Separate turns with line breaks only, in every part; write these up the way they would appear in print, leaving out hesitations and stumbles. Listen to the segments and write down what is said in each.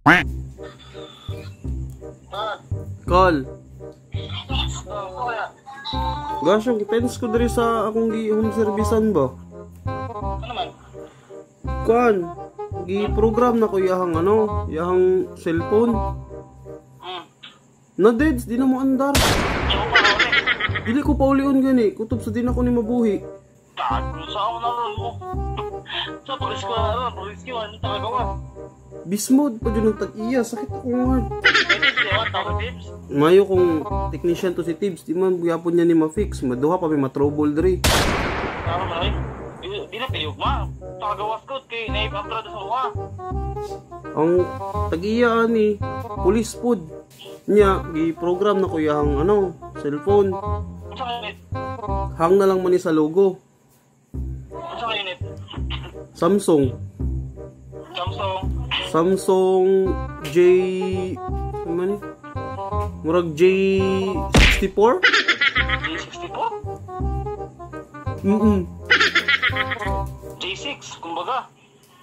Ah,
Call.
oh, kaya.
Gosh, ang depends ko diri sa akong gi home servicean ba.
Ano man?
Kuan, gi program na ko iyahang ano, iyahang cellphone. Na deads, di na mo andar.
Yo, pa rin.
Dili ko paulion gani, kutob sa di na ko ni mabuhi.
Gago, sa ako na ron mo. Sa polis ko na ron, polis ko, ano talaga ka?
Bismod pa dyan ang tag-iya, sakit akong heart.
Pwede siya, tawag tips.
Mayo kung technician to si Tibbs, di man gyapon niya ni ma-fix, maduha pa may matrouble diri.
Tama man rin. Di na piyog ma. Tagawas ko, kay naipamprado sa mukha.
Ang tag-iya ani, police pod. Nya, gi-program na ko iyahang ano, cellphone.
Unsa ka unit?
Hang na lang man ni sa logo.
Unsa ka unit?
Samsung.
Samsung.
Samsung J, ano man ni? Murag J64?
J64? J6, kumbaga.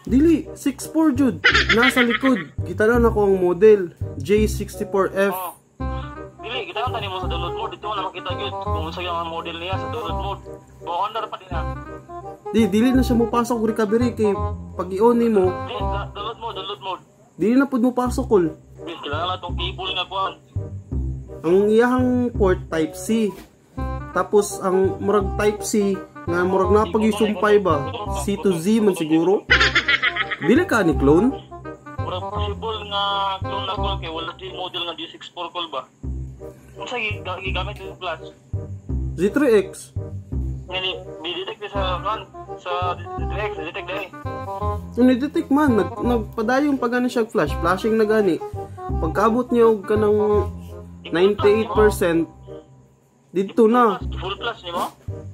Dili, 64 jud. Nasa likod. Kita na nako ang model J64F.
Oh. Dili, kita lang tanim mo sa download mode. Dito mo na makita gyud kung unsa yung model niya sa download mode. Bo-under pa din ha.
Di dili na siya mopasok og recovery kay pag i-on nimo,
Dili, download mode, download mode.
Dili na pud mopasok kol.
Dili, kailangan na itong cable nga kuan.
Ang iyahang port type C. Tapos ang murag type C nga murag napag-isumpay ba? C to Z man siguro. Dili ka ni clone?
Murag possible nga clone na call kay wala di model nga D64 call ba. Unsa gigamit yung flash?
Z3X.
Ngani di-detect di sa kuan sa D3X, detect dai.
Yung ni-detect man, nagpadayon pa gani siya flash, flashing na gani. Pagkaabot niya og kanang 98% didto na.
Full flash nimo?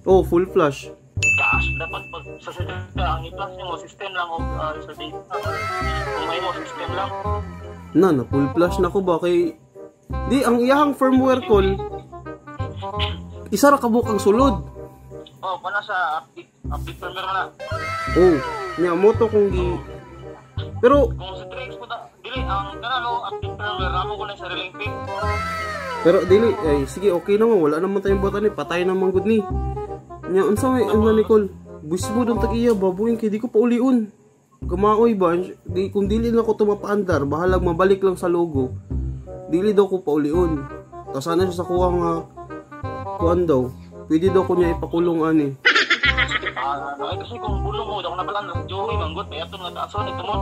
Oh, full flash.
Gosh, dapat pag sa system ka, ang i-flash nimo system lang og sa data. Kung may mo system lang.
Na full flash na ko ba kay di ang iyahang firmware call isa ra kabuk ang sulod.
Oh, kana sa update update firmware na.
Oh, niya mo to kung gi pero
Kung sa 3X po ta, dili ang kana no update firmware namo ko na sa sariling pin.
Pero dili ay sige, okay naman, wala naman tayong buhatan ni, patay naman gud ni. Nya unsa may ano Nicole? Buismo dong tag-iya ba buing kay di ko paulion. Kamaoy ba di kung dili na ko tumapaandar, bahalag mabalik lang sa logo. Dili daw ko paulion. Tas sana siya sa kuha nga kuan daw. Pwede daw ko niya ipakulong ani.
Ah, ay, kasi kung bulong mo, ako nabalan sa Joey, manggot, may aton nga taason ito mo.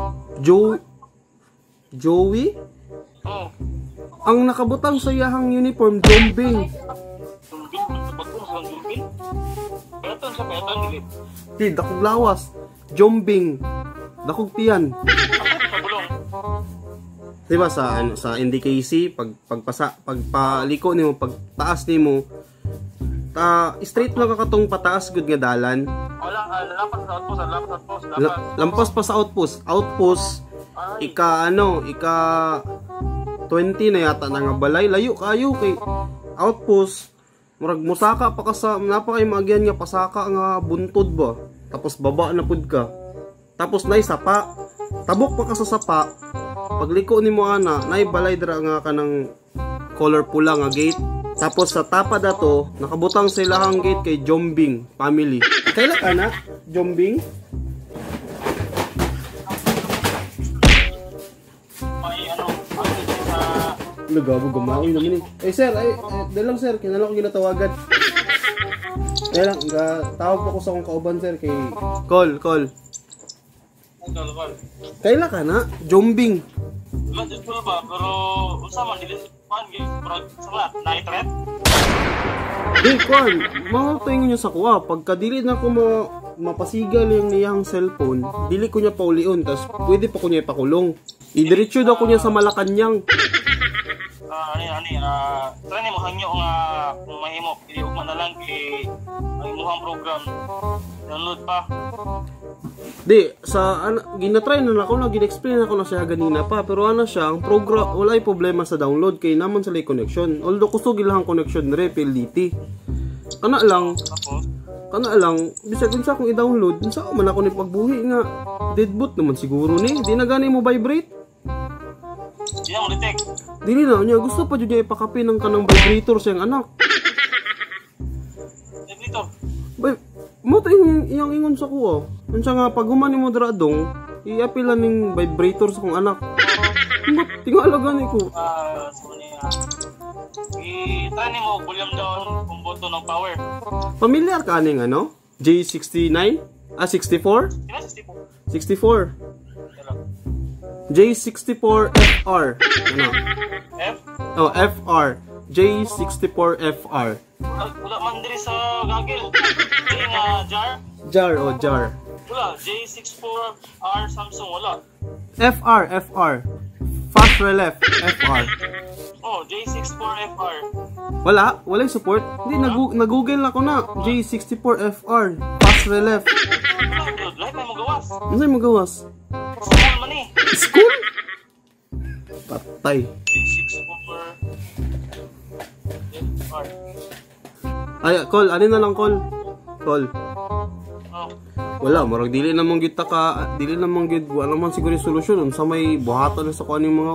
Joey?
Oh.
Ang nakabutang sa iyahang uniform, Jombing.
Jumbin, bagong sa Jumbin. Peton sa peton dili.
Di, dakog lawas. Jombing. Dakog tiyan.
Asa sa bulong?
Di ba sa ano, sa NDKC pag pagpasa pagpaliko nimo, pagtaas nimo, ta straight lang ka katong pataas gud nga dalan.
Wala, lampas sa outpost, lampas sa outpost, lampas.
Lampas pa sa outpost, outpost
Ay,
ika ano, ika 20 na yata na nga balay, layo kayo kay outpost, murag musaka pa ka sa napakay maagyan nga pasaka nga buntod ba, tapos baba na pud ka, tapos nay sapa, tabok pa ka sa sapa, pagliko nimo ana nay balay dira nga kanang color pula nga gate, tapos sa tapa dato nakabutang sa ilahang gate kay Jombing family. Kaila ka na Jombing?
May ano, ano sa
Nagabo, gumaoy naman eh. Eh sir, ay, eh, dahil lang sir, kinala ko ginatawagan. Eh lang, ga, tawag pa ko sa akong kauban sir kay call, call.
Call, call.
Kaila ka na? Jombing.
Wala jud ko ba, pero unsa man dili pan gi murag sa lahat, night threat.
Di, kuan, mga tingin niyo sa kuha. Pagka dili na ko mapasigal yung niyang cellphone, dili ko niya paulion, tas pwede pa ko niya ipakulong. Idiretso daw ko niya sa Malacanang.
Ah, ani ani try nimo hangyo nga kung mahimo dili ugma na lang kay ang imuhang program download pa.
Di, sa, ano, ginatry na nako na, gin-explain ako na siya ganina pa, pero ano siya, ang program, wala ay problema sa download, kay naman sa connection. Although, kusog ilahang connection re, PLDT. Kana lang,
Tapos
kana lang, bisag unsa akong i-download, unsa man ako ni pagbuhi nga, deadboot naman siguro ni, di na gani mo vibrate.
Di na mo detect.
Dili na niya gusto pa jud niya ipakapin ng kanang vibrator sa iyang anak.
Dito.
Bay, mo to yung iyang ingon sa kuha. Unsa nga pag human nimo dira dong, iapila ning vibrator sa kong anak. Ba't tingala gani ko?
Ah, so niya. I-try nimo volume down kung button ng power.
Familiar ka aning ano? J69? Ah, 64?
Sila 64.
64.
Dala.
J64FR. Ano?
F?
Oh, FR. J64FR.
Wala, wala man diri sa gagil. J nga jar.
Jar, oh, jar.
Wala. J64R Samsung wala.
FR, FR. Fast Relief, FR.
Oh, J64FR.
Wala, walay support. Hindi, nag-google ako na. J64FR. Fast Relief.
Wala, dude. Lahat may magawas.
Ano sa'yo magawas?
Small man eh.
School? Patay.
J64FR.
Ay, call. Ano na lang call? Call.
Oh.
Wala, murag dili namang gyud ta ka, dili namang gyud, wala man siguro yung solusyon unsa may buhaton na sa kuan yung mga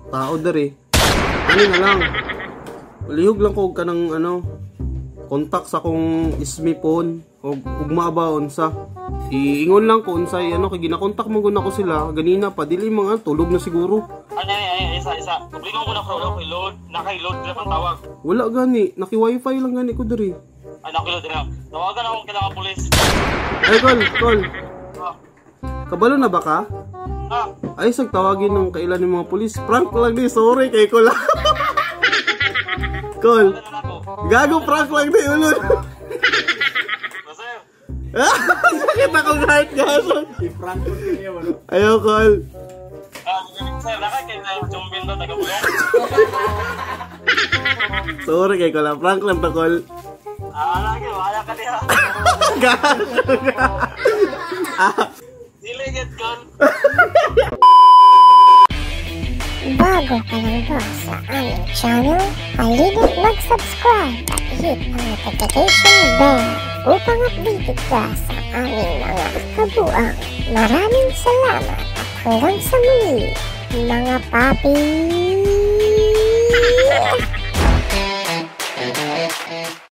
tao dere. Ano na lang. Lihog lang ko og kanang ano, contact sa akong ismi phone og ugma ba unsa. Iingon lang ko unsay ano kay ginakontak mo gud nako sila ganina pa dili mga tulog na siguro.
Ano ay, ay, isa, isa. Problema ko na ko, wala ko load. Naka-load na pang tawag.
Wala gani, naki-wifi lang gani ko diri.
Ay, naka-load na. Tawagan akong kailangan pulis.
Ay, call, call.
Ah,
Kabalo na ba ka?
ah,
Ay, sag tawagin ng kailan ng mga pulis. Prank lang di, sorry kay ko lang. Call.
tawagan na ako.
Gago, prank lang di, ulol.
Sir,
Sakit akong heart, gaso.
I-prank ko niya, wala.
Ayaw, call.
ah, sir, naka kay na jumbin to taga bulong.
Sorry kay ko lang. Prank lang to, call.
Ah, lagi, wala ka diha.
Gaso.
Dili get gun.
Bago ka lang ba sa aming channel? Halina't mag-subscribe at hit ang notification bell upang updated ka sa aming mga kabuang. Maraming salamat at hanggang sa muli, mga papi!